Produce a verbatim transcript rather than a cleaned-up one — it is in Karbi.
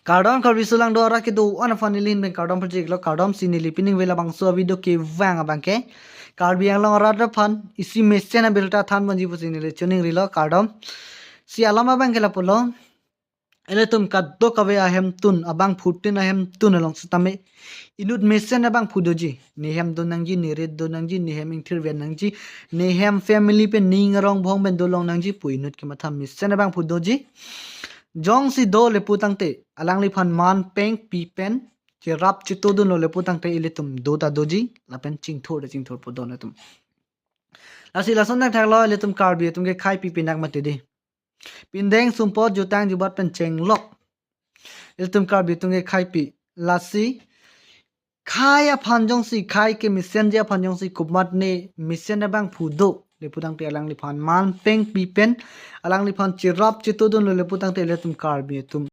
Kardom Karbi sulang do arat kedo-an aphan neli hin pen kardom pajirlo. Kardom si neli pining ave labangso a-video kevang abang ke Karbi Anglong arat aphan isi mesen abirta than ponji pusi neli choningrilo. Kardom si alam abang ke lapulo. Ilitum kadokave ahemtun, abangphutin ahemtun along sitame inut mesen abangphu doji. Ne hem do nangji, ne rit do nangji, ne hem ingthir ven nangji, ne hem family pen ning arong bhong pen dolong nangji pu inut kematha mesen abangphu doji. Jongsi do le pu tangte alangliphan man peng pi pen cherap chetodunlo le pu tangte ilitum do ta doji, lapen chingthur ta chingthurpo don atum. Lasi lason thakthaklo, ilitum Karbi atum ke khaipi pinak mati di. Pindeng sumpot jutang jubat pen chenglok ilitum Karbi atum ke khaipi. Lasi khai aphan jongsi, khai kemesenji aphan jongsi komat ne mesen abangphu do le pu tangte alangliphan man peng pi pen alangliphan cherap chetodunlo le pu tangte ilitum Karbi atum